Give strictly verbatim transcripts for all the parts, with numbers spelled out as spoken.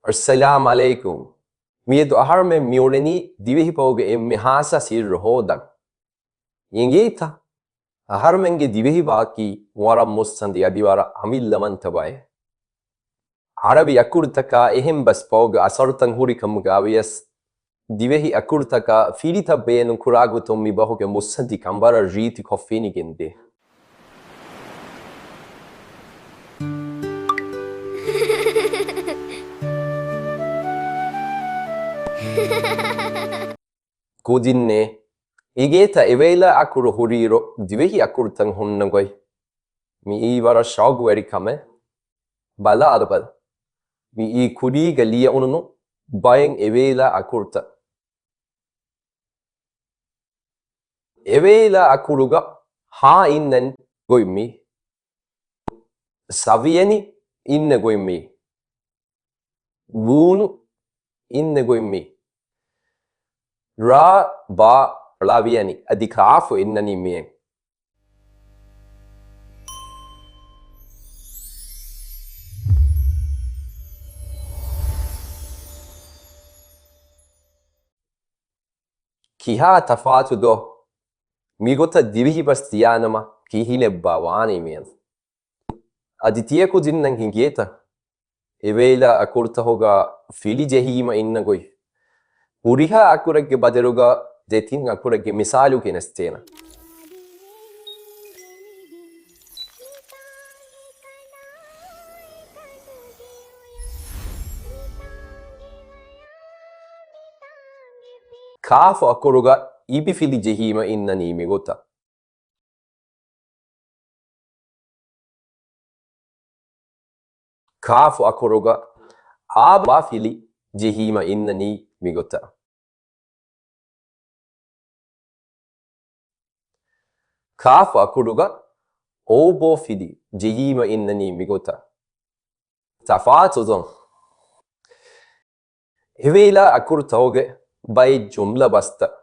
އައްސަލާމް ޢަލައިކުމް. މިއަދު އަހަރުމެން މިއުޅެނީ ދިވެހި ފަހުގެ އެންމެ ހާއްސަ ސިއްރު ހޯދަން. އެނގޭތަ؟ އަހަރުމެންގެ ދިވެހި ވާކީ ވަރަށް މުއްސަނދި އަދި ވަރަށް އަމިއްލަވަންތަ ބައެއް. ޢަރަބި އަކުރުތަކާ އެހެން ބަސް ފަހުގެ އަސަރުތައް ހުރި ކަމުގައިވިޔަސް، ދިވެހި އަކުރުތަކާ ފިލިތައް ބޭނުން ކުރާ ގޮތުން މި ބަހުގެ މުއްސަނދިކަން ވަރަށް ރީތިކޮށް ފެނިގެންދޭ. ކުދިންނޭ، އިނގޭތަ އެވޭލާ އަކުރު ހުރިއިރު ދިވެހި އަކުރުތައް ހުންނަ ގޮތް؟ މިއީ ވަރަށް ޝައުގުވެރި ކަމެއް. ބަލާލަބަލަ. މިއީ ކުރީގަ ލިޔެވުނު ބައެއް އެވޭލާ އަކުރުތައް. އެވޭލާ އަކުރުގަ ހާ އިންނަން ގޮތް މީ. ސަވިޔަނި އިންނަ ގޮތް މީ. ނޫނު އިންނަ ގޮތް މީ. ރާ، ބާ، ޅަވިޔަނި އަދި ކާފު އިންނަނީ މިއެއް. ކިހާ ތަފާތު ދޯ؟ މިގޮތަށް ދިވެހި ބަސް ލިޔާނަމަ ކިހިނެއްބާ ވާނީ މިއަދު؟ އަދި ތިޔަ ކުދިންނަށް އިނގޭތަ އެވޭލާ އަކުރުތަކުގަ ފިލި ޖެހީމަ އިންނަ ގޮތް؟ ހުރިހާ އަކުރެއްގެ ބަދަލުގަ ދެތިން އަކުރެއްގެ މިސާލު ގެނެސްދޭނަން. ކާފު އަކުރުގަ އިބި ފިލި ޖެހީމަ އިންނަނީ މިގޮތަށް. ކާފު އަކުރުގަ އާ ބާ ފިލި ޖެހީމަ އިންނަނީ މިގޮތަށް. ކާފު އަކުރުގަ އޯ ބޯ ފިލި ޖެހީމަ އިންނަނީ މިގޮތަށް. ތަފާތު ދޯ؟ އެވޭލާ އަކުރުތަކުގެ ބައެއް ޖުމްލަ ބަސްތައް.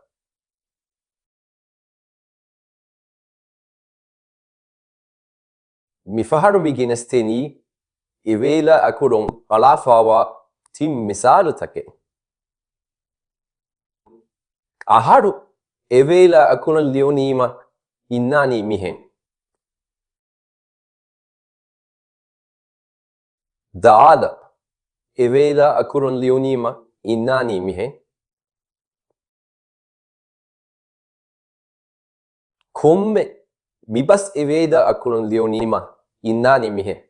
މިފަހަރު މި ގެނެސްދެނީ އެވޭލާ އަކުރުން އަޅާފައިވާ ތިން މިސާލުތަކެއް. އަހަރު އެވޭލާ އަކުރުން ލިޔުނީމަ އިންނާނީ މިހެން. ދާލަށް އެވޭލާ އަކުރުން ލިޔުނީމަ އިންނާނީ މިހެން. ކޮންމެ މިބަސް އެވޭލާ އަކުރުން ލިޔުނީމަ އިންނާނީ މިހެން.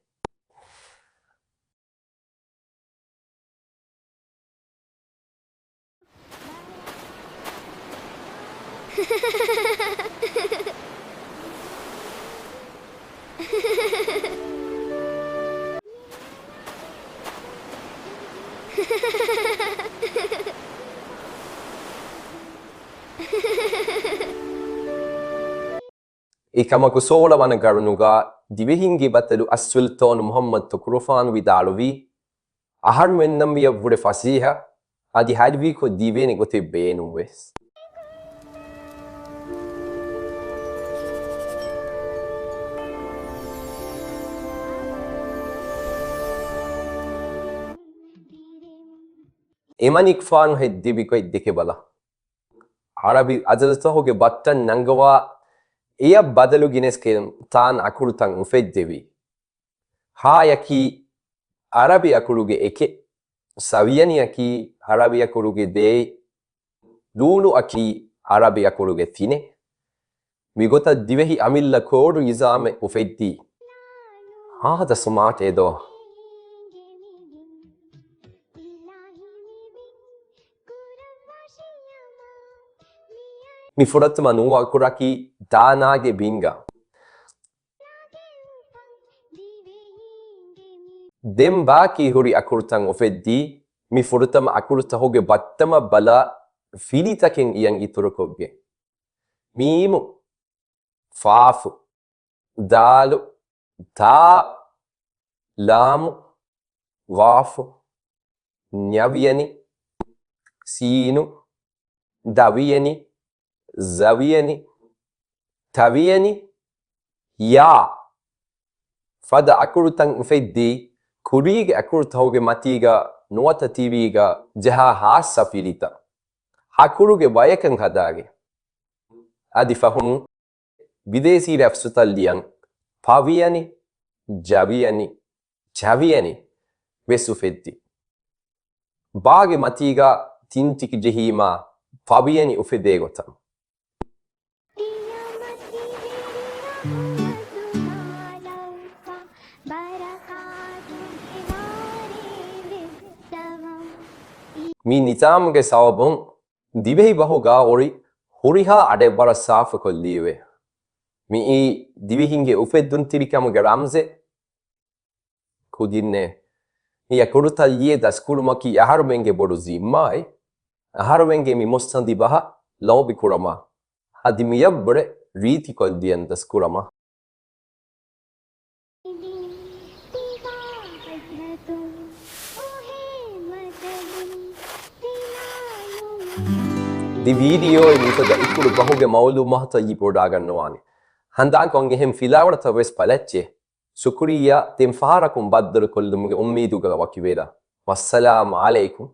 އެކަމަކު ސޯޅަ ވަނަ ގަރުނުގަ ދިވެހިންގެ ބަތަލު އައްސުލްޠާނު މުޙައްމަދު ތުކުރުފާނު ވިދާޅުވީ، އަހަރުމެންނަށް މިއަށްވުރެ ފަސޭހަ އަދި ހަރިވީކޮށް ދީވޭނެ ގޮތެއް ބޭނުންވެސް. އެމަނިކުފާނު ހެއްދެވި ގޮތް ދެކެބަލަ. ޢަރަބި އަދަދުތަކުގެ ބައްޓަން ނަންގަވާ، އެޔަށް ބަދަލު ގެނެސްގެން ތާން އަކުރުތައް އުފެއްދެވި. ހާޔަކީ ޢަރަބި އަކުރުގެ އެކެއް، ސަވިޔަނިއަކީ ޢަރަބި އަކުރުގެ ދޭއް، ނޫނުއަކީ ޢަރަބި އަކުރުގެ ތިނެއް. މިގޮތަށް ދިވެހި އަމިއްލަ ކޯޑު ނިޒާމެއް އުފެއްދީ. ހާދަ ސުމާޓޭ ދޯ؟ މި ފުރަތަމަ ނޫނު އަކުރަކީ ދާނާގެ ބިންގާ. ދެން ބާކީ ހުރި އަކުރުތައް އުފެއްދީ، މި ފުރަތަމަ އަކުރުތަކުގެ ބައްޓަމަށް ބަލާ ފިލިތަކެއް އިޔަން އިތުރުކޮށްގެން. މީމު، ފާފު، ދާލު، ތާ، ލާމު، ގާފު، ނަވިޔަނި، ސީނު، ދަވިޔަނި، ޒަވިޔަނި، ތަވިޔަނި، ޔާ. ފަދަ އަކުރުތައް އުފެއްދީ، ކުރީގެ އަކުރުތަކުގެ މަތީގަ ނުވަތަ ތިވީގަ ޖަހާ ހާއްސަ ފިރިތައް. އަކުރުގެ ބަޔަކަށް ހަދާގެ. އަދި ފަހުން ބިދޭސީ ރަފްސުތައް ލިޔަން، ފަވިޔަނި، ޖަވިޔަނި، ޗަވިޔަނި ވެސް އުފެއްދި. ބާގެ މަތީގަ ތިން ތިކި ޖެހީމާ ފަވިޔަނި އުފެދޭ ގޮތަށް. މި ނިޒާމުގެ ސަބަބުން ދިވެހި ބަހުގަ އޮތް ހުރިހާ އަޑެއް ވަރަށް ސާފުކޮށްލީވެ. މިއީ ދިވެހިންގެ އުފެއްދުންތެރިކަމުގެ ރަމްޒެއް. ކުދިންނޭ، މި އަކުރުތައް ލިޔެ ދަސްކުރުމަކީ އަހަރުމެންގެ ބޮޑު ޒިންމާއެއް. އަހަރުމެންގެ މި މުއްސަނދި ބަހަށް ލޯބިކުރަމާ، އަދި މިޔަށްވުރެ ރީތިކޮށްލިޔަން ދަސްކުރަމާ. ދި ވީޑިއޯއިން މިފަދަ އިތުރު ބަހުގެ މައުލޫމާތުތައް ލިބިވަޑައިގަންނަވާނެ. ހަނދާންކޮށް އެހެން ފިލާވަޅުތައް ވެސް ބަލައްޗޭ. ޝުކުރިއްޔާ، ދެން ފަހަރަކުން ބައްދަލުކޮށްލުމުގެ އުއްމީދުގަ ވަކިވެލާ. ވައްސަލާމް ޢަލައިކުމް.